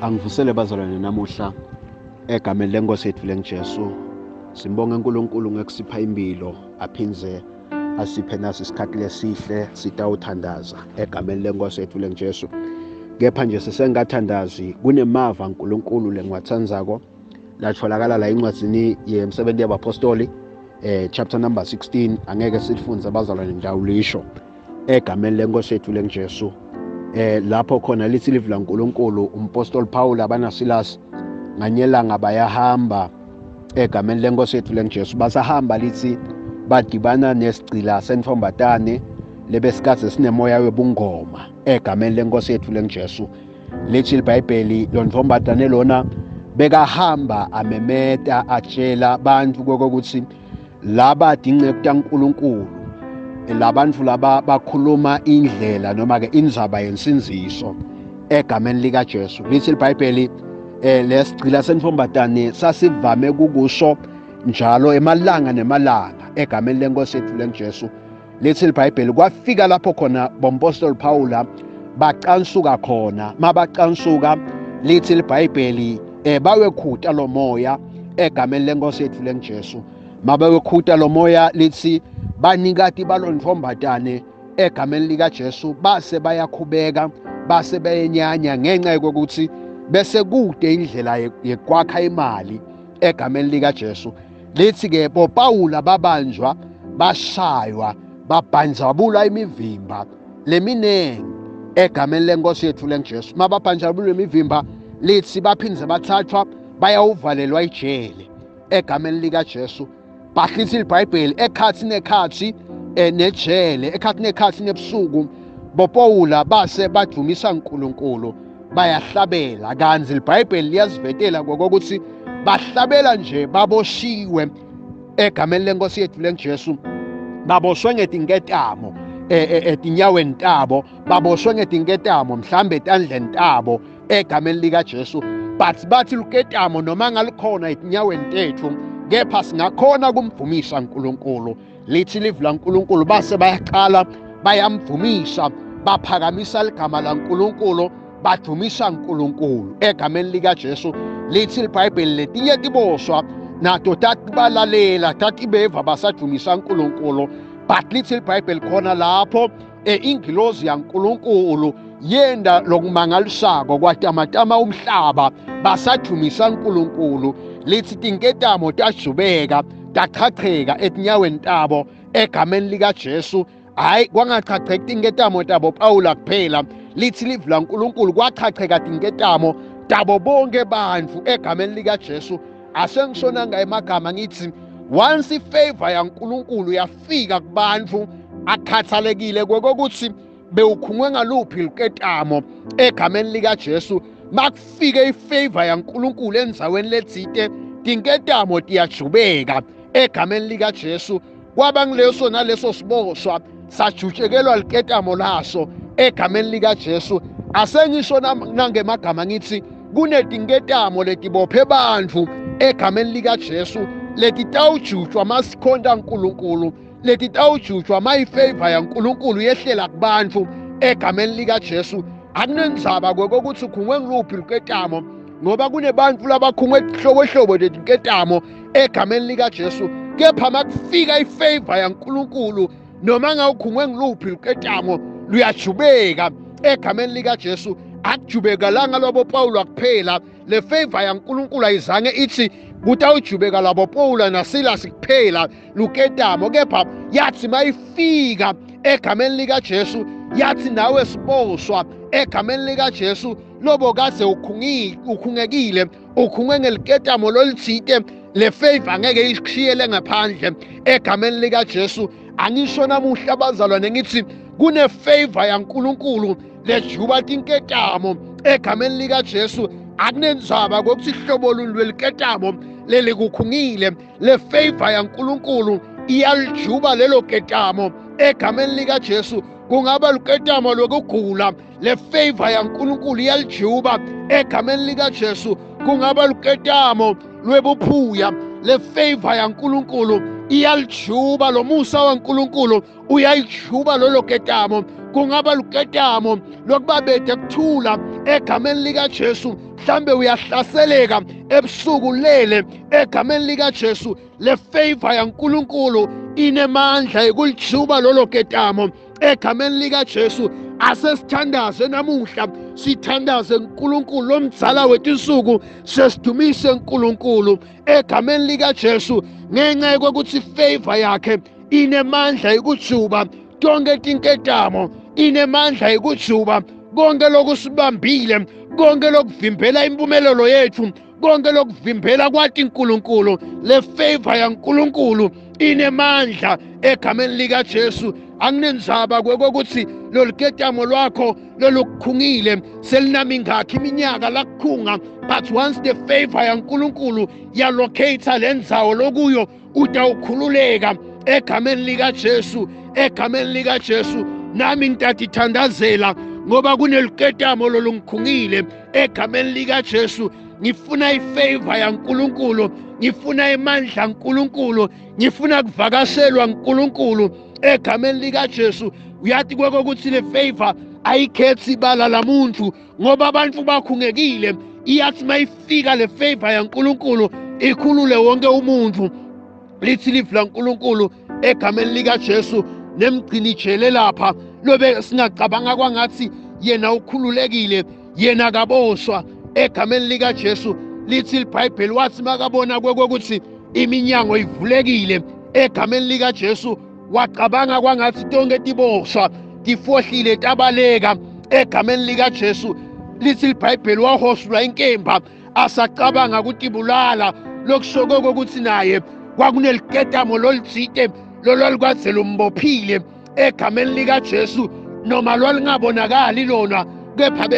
Angivusele bazalwane namuhla egameni lenkosi yethu lengiJesu. Simbonge uNkulunkulu ngekusipha impilo aphindze asiphe nasi isikhathi lesihle sitawuthandaza egameni lenkosi yethu lengiJesu. Kepha nje sisengathandazi kunemava uNkulunkulu lengiwatsandzako latholakala la encwadzini yemsebenzi yabapostoli chapter number 16. Angeke silifundze abazalwane, ngitawulisho egameni lenkosi yethu lengiJesu. Lapho khona lithi livi laNkulunkulu umpostoli Paul abanaSilas nganyelanga bayahamba egameni lenkosi yethu lengiJesu. Basahamba lithi badibana nesigcila sentombatane lebesikade sinemoya webungoma egameni lenkosi yethu lengiJesu. Lithi iBhayibheli lontombatane lona bekahamba amemeta atshela abantu kokuthi laba dinceku taNkulunkulu, labantu laba bakhuluma indlela noma ke indzaba yensindziso egameni lika Jesu. Lithi iBhayibheli lesigcila sentombatane sasivame kukusho njalo emalanga nemalanga egameni lenkosi yethu lengiJesu. Lithi iBhayibheli kwafika lapho khona bompostoli Paula bacansuka khona. Mabacansuka lithi iBhayibheli bawekhuta lo moya egameni lenkosi yethu lengiJesu. Mabawekhuta lo moya lithi banikati balontombatane egameni lika Jesu base bayakhubeka base bayenyanya ngenxa yokuthi bese kude indlela yekwakha imali egameni lika Jesu. Lithi ke boPaula babanjwa bashaywa babhanjabula imivimba leminengi egameni lenkosi yethu lengiJesu. Mababhanjabula imivimba lithi baphindze bathathwa bayawuvalelwa ijele egameni lika Jesu. Bahlisa iBhayibheli ekhathi nekhathi nejele ekhathi nekhathi nebusuku boPaula base badumisa uNkulunkulu bayahlabela. Kanzi iBhayibheli liyasivetela ngokuthi bahlabela nje baboshiwe egameni lenkosi yethu lengiJesu, baboshwe ngetinketamo etinyaweni tabo, baboshwe ngetinketamo mhlambe etandleni tabo egameni lika Jesu. But bathi luketamo noma ngalikhona etinyaweni tethu kepha singakhona kumvumisa uNkulunkulu. Lithi livi laNkulunkulu base bayaqala bayamvumisa baphakamisa ligama laNkulunkulu badumisa uNkulunkulu egameni lika Jesu. Lithi iBhayibheli letinye tiboshwa nato tatibalalela tatibeva basadumisa uNkulunkulu. But lithi iBhayibheli khona lapho ingilozi yaNkulunkulu yenda lokumangalisako kwatamatama umhlaba basadumisa uNkulunkulu. Lithi tinketamo tajubeka tachacheka etinyaweni tabo egameni lika Jesu. Hayi kwangachacheka tinketamo tabo Paula kuphela, lithi livi laNkulunkulu kwachacheka tinketamo tabo bonke bantfu egameni lika Jesu. Asengishonanga emagama ngithi once ifavor yaNkulunkulu yafika kubantu akhathalekile kokuthi bewukhungwe ngaluphi luketamo egameni lika Jesu. Makufike ifavor yaNkulunkulu endzaweni letsite tinketamo tiyajubeka egameni lika Jesu. Kwaba ngileso naleso siboshwa sajutshekelwa liketamo laso egameni lika Jesu. Asengisho nangemagama ngithi kunetinketamo letibophe bantfu egameni lika Jesu letitawujutshwa masikhonta uNkulunkulu, letitawujutshwa mayifavor yaNkulunkulu yehlela kubantfu egameni lika Jesu. Akunendzaba kokuthi ukhungwe ngiluphi luketamo ngoba kunebantu labakhungwe hlobohlobo letinketamo egameni lika Jesu. Kepha makufika ifavor yaNkulunkulu noma ngawukhungwe ngiluphi luketamo luyajubeka egameni lika Jesu. Akujubekalanga lwabo Paul kuphela, le favor yaNkulunkulu ayizange ithi kutawujubeka labo Paul naSilas kuphela luketamo, kepha yathi mayifika egameni lika Jesu yathi nawe siboshwa egameni lika Jesu lobo kaze ukhungekile ukhungwe ngeliketamo lolithite, le favor angeke isishiyele ngaphandle egameni lika Jesu. Angisho namuhla abazalwane ngithi kune favor yaNkulunkulu lejuba tinketamo egameni lika Jesu. Akunendzaba kokuthi ihlobo lweliketamo lelikukhungile, le favor yaNkulunkulu iyalijuba lelo ketamo egameni lika Jesu. Kungaba luketamo lokugula, le favor yaNkulunkulu iyalijuba egameni lika Jesu. Kungaba luketamo lwebuphuya, le favor yaNkulunkulu iyalijuba, lo musa waNkulunkulu uyayijuba lolo ketamo. Kungaba luketamo lokubabede kuthula egameni lika Jesu. Mhlambe uyahlaseleka ebusuku lele, egameni lika Jesu le favor yaNkulunkulu inemandla ekulijuba lolo ketamo egameni lika Jesu. Asesithandaze namuhla, sithandaze uNkulunkulu lomdzala wetinsuku, sesidumise uNkulunkulu egameni lika Jesu ngenxa yokuthi favor yakhe inemandla ekujuba tonke tinketamo, inemandla ekujuba konke lokusibambile, konke lokuvimbela impumelelo yethu, konke lokuvimbela kwathi uNkulunkulu. Le favor yaNkulunkulu inemandla egameni lika Jesu. Anginenzaba kwekokuthi loluketamo lwakho lolukukhungile selinamingakhi iminyaka lakukhunga, but once the favor yaNkulunkulu yalocate lendzawo lokuyo, utawukhululeka egameni lika Jesu, egameni lika Jesu. Nami ngitadithandazela ngoba kuneluketamo lolungikhungile egameni lika Jesu. Ngifuna ifavor yaNkulunkulu, ngifuna imandla kaNkulunkulu, ngifuna kuvakashelwa uNkulunkulu egameni lika Jesu. Uyathi kwekokuthi le favor ayikhethi ibala lamuntu ngoba abantu bakhungekile. Iyathi mayifika le favor yaNkulunkulu ikhulule wonke umuntu. Lithi livi laNkulunkulu egameni lika Jesu, nemgcini jele lapha lobe singacabanga kwangathi yena ukhululekile, yena kaboshwa, egameni lika Jesu. Lithi iBhayibheli wathi makabona kwekokuthi iminyango ivulekile egameni lika Jesu, wacabanga kwangathi tonke tiboshwa tifohlile tabaleka egameni lika Jesu. Lithi iBhayibheli wahoshulwa inkemba asacabanga ukutibulala, lokusho ukuthi naye kwakuneliketamo lolutsite lolwalikwaze lumbophile egameni lika Jesu, noma lwalingabonakali lona kepha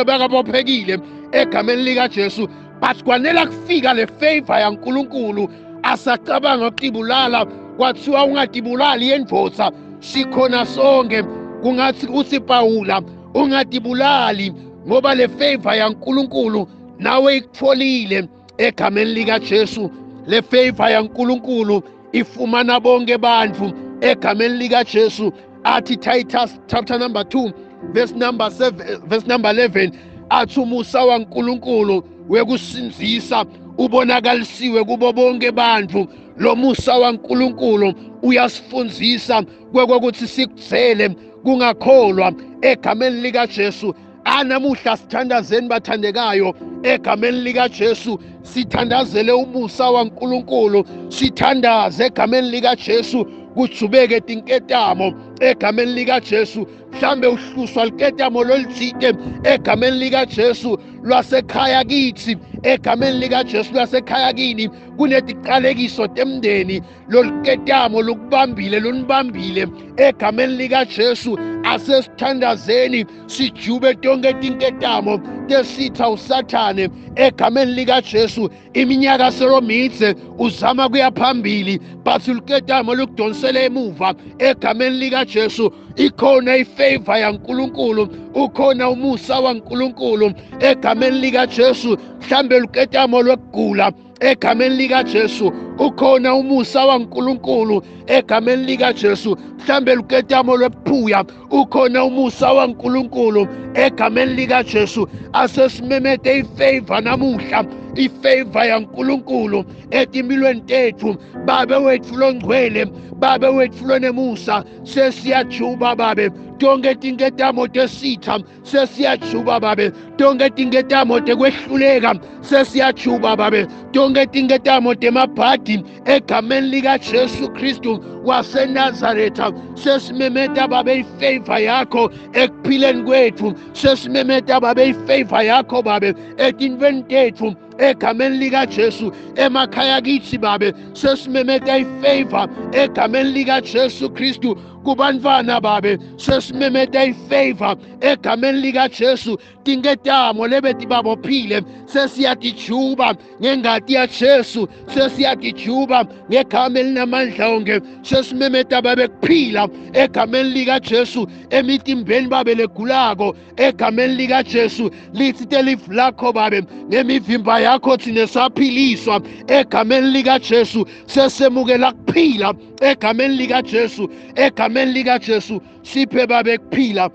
bekabophekile egameni lika Jesu. But kwanela kufika le favor yaNkulunkulu asacabanga ukutibulala, kwathiwa ungatibulali yendvodza, sikhona sonke. Kungathi uthi Pawula ungatibulali ngoba le favor yaNkulunkulu nawe ikutholile egameni lika Jesu. Le favor yaNkulunkulu ifumana bonke bantu egameni lika Jesu. Athi Titus chapter number 2 verse number 7 verse number 11, athi umusa waNkulunkulu wekusindzisa ubonakalisiwe kubo bonke bantu. Lo musa waNkulunkulu uyasifundzisa kwekokuthi sikudzele kungakholwa egameni lika Jesu. Anamuhla sithandazeni bathandekayo egameni lika Jesu, sithandazele umusa waNkulunkulu, sithandaze egameni lika Jesu kujubeke tinketamo egameni lika Jesu. Mhlambe uhluswa liketamo lolutsite egameni lika Jesu lwasekhaya kithi, egameni lika Jesu lwasekhaya kini kunetiqalekiso temndeni, loluketamo lokubambile lunibambile egameni lika Jesu. Asesithandazeni sijube tonke tinketamo tesitha usathane egameni lika Jesu. Iminyaka selomidze uzama kuya phambili, but uluketamo lukudonsela emuva egameni lika Jesu. Ikhona ifavor yaNkulunkulu, ukhona umusa waNkulunkulu egameni lika Jesu. Mhlambe luketamo lwekugula egameni lika Jesu, ukhona umusa waNkulunkulu egameni lika Jesu. Mhlambe luketamo lwephuya, ukhona umusa waNkulunkulu egameni lika Jesu. Asesimemete ifavor namuhla, ifavor yaNkulunkulu etimpilweni tethu. Babe wethu longcwele, babe wethu lonemusa, sesiyajuba babe tonke tinketamo tesitha, sesiyajuba babe tonke tinketamo tekwehluleka, sesiyajuba babe tonke tinketamo temabhadi egameni lika Jesu Kristu waseNazaretha. Sesimemeta babe ifavor yakho ekuphileni kwethu, sesimemeta babe ifavor yakho babe etintweni tethu egameni lika Jesu. Emakhaya kithi babe sesimemeta ifavor egameni lika Jesu Kristu. Kubantwana babe sesimemeta ifavor egameni lika Jesu. Tinketamo lebetibabophile sesiyatijuba ngengati yaJesu, sesiyatijuba ngegama elinamandla onke. Sesimemeta babe kuphila egameni lika Jesu emitimbeni babe legulako egameni lika Jesu. Lithi telifu lakho babe, ngemivimba yakho thine saphiliswa egameni lika Jesu. Sesemukela kuphila egameni lika Jesu, egameni lika Jesu. Siphe babe kuphila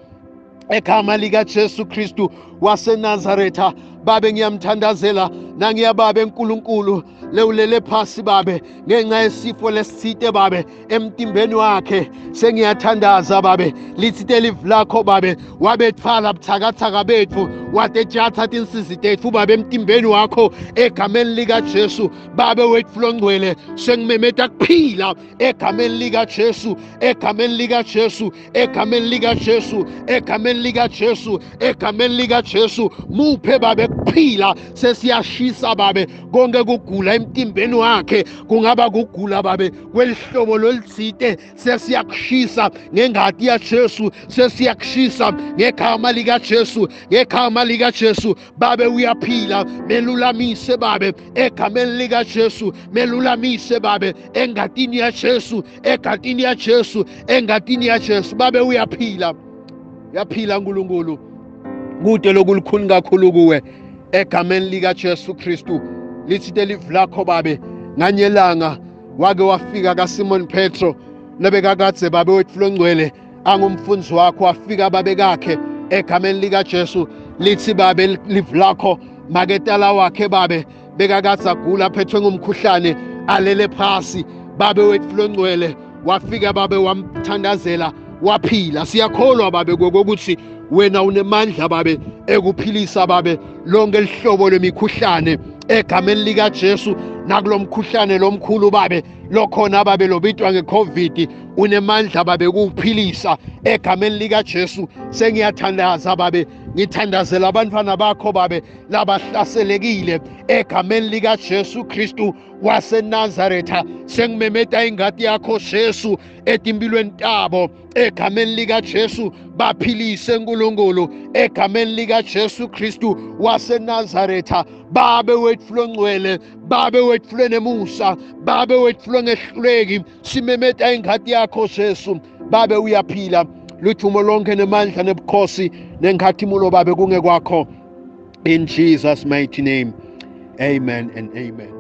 egama lika Jesu Kristu waseNazaretha. Babe, ngiyamthandazela nangiya babe uNkulunkulu lewulele phasi babe ngenxa yesifo lesitsite babe emtimbeni wakhe. Sengiyathandaza babe, lithi live lakho babe, wabethwala buthakathaka bethu, watetshatha tinsizi tethu babe emtimbeni wakho egameni lika Jesu. Babe wethu longcwele, sengimemeta kuphila egameni lika Jesu, egameni lika Jesu, egameni lika Jesu, egameni lika Jesu, egameni lika Jesu. Muphe babe kuphila. Sesiyashisa babe konke kugula emtimbeni wakhe, kungaba kugula babe kwelihlobo lolutsite, sesiyakushisa ngengati yaJesu, sesiyakushisa ngegama lika Jesu, ngegama lika Jesu. Babe uyaphila, melulamise babe egameni lika Jesu, melulamise babe engatini yaJesu, egatini yaJesu, engatini yaJesu. Babe uyaphila, uyaphila uNkulunkulu, kude lokulukhuni kakhulu kuwe egameni lika Jesu Kristu. Lithi live lakho babe, nganyelanga wake wafika kaSimon Petro lebekakadze babe wetfu longcwele angumfundzi wakho, wafika babe kakhe egameni lika Jesu. Lithi babe live lakho, maketala wakhe babe bekakadze agula aphethwe ngumkhuhlane alele phasi, babe wetfu longcwele wafika babe wamthandazela waphila. Siyakholwa babe kokuthi wena unemandla babe ekuphilisa babe lonke lihlobo lemikhuhlane egameni lika Jesu. Nakulomkhuhlane lomkhulu babe lokhona babe lobitwa ngeCovid, unemandla babe kuphilisa egameni lika Jesu. Sengiyathandaza babe, ngithandazela abantwana bakho babe labahlaselekile egameni lika Jesu Kristu waseNazaretha. Sengimemeta ingati yakho Jesu etimpilweni tabo egameni lika Jesu. Baphilise uNkulunkulu egameni lika Jesu Kristu waseNazaretha. Babe wetfu longcwele, babe wetfu lenemusa, babe wetfu longehluleki, simemeta ingati yakho Jesu. Babe uyaphila, luthumo lonke nemandla nebukhosi nenkhatimulo babe kungekwakho, in Jesus mighty name, amen and amen.